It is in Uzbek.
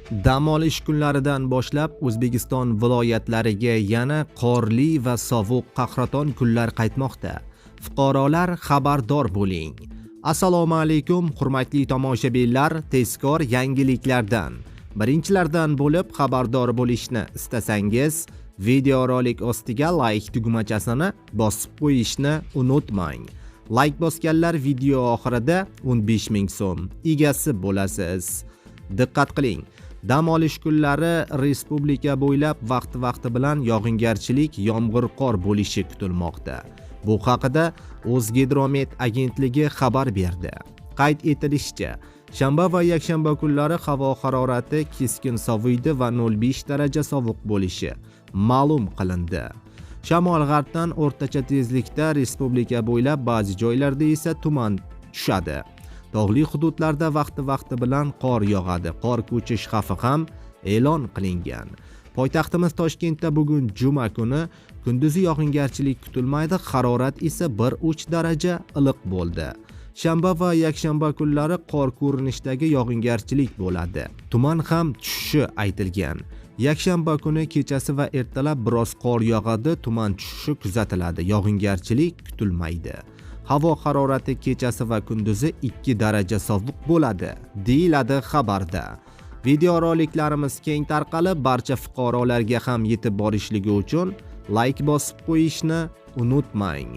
Dam olish kunlaridan boshlab O'zbekiston viloyatlariga yana qorli va sovuq qahraton kunlar qaytmoqda. Fuqarolar, xabardor bo'ling. Assalomu alaykum, hurmatli tomoshabinlar, tezkor yangiliklardan birinchilardan bo'lib xabardor bo'lishni istasangiz, videorolik ostiga like tugmachasini bosib qo'yishni unutmang. Like bosganlar video oxirida 15 ming so'm egasi bo'lasiz. Diqqat qiling. Dam olish kunlari respublika bo'ylab vaqti-vaqti bilan yog'ingarchilik, yomg'ir, qor bo'lishi kutilmoqda. Bu haqida O'zgidromet agentligi xabar berdi. Qayd etilishicha, shanba va yakshanba kunlari havo harorati keskin soviydi va 0,5 daraja sovuq bo'lishi ma'lum qilindi. Shamol g'arbdan o'rtacha tezlikda respublika bo'ylab ba'zi joylarda esa tuman tushadi. Tog'li hududlarda vaqti-vaqti bilan qor yog'adi. Qor ko'chish xavfi ham e'lon qilingan. Poytaxtimiz Toshkentda bugun juma kuni kunduzi yog'ingarchilik kutilmaydi, harorat esa 1-3 daraja iliq bo'ldi. Shanba va yakshanba kunlari qor ko'rinishidagi yog'ingarchilik bo'ladi. Tuman ham tushishi aytilgan. Yakshanba kuni kechasi va ertalab biroz qor yog'adi, tuman tushishi kuzatiladi. Yog'ingarchilik kutilmaydi. Havo harorati kechasi va kunduzi 2 daraja sovuq bo'ladi, deyiladi xabarda. Videoroliklarimiz keng tarqalib, barcha fuqarolarga ham yetib borishligi uchun like bosib qo'yishni unutmang.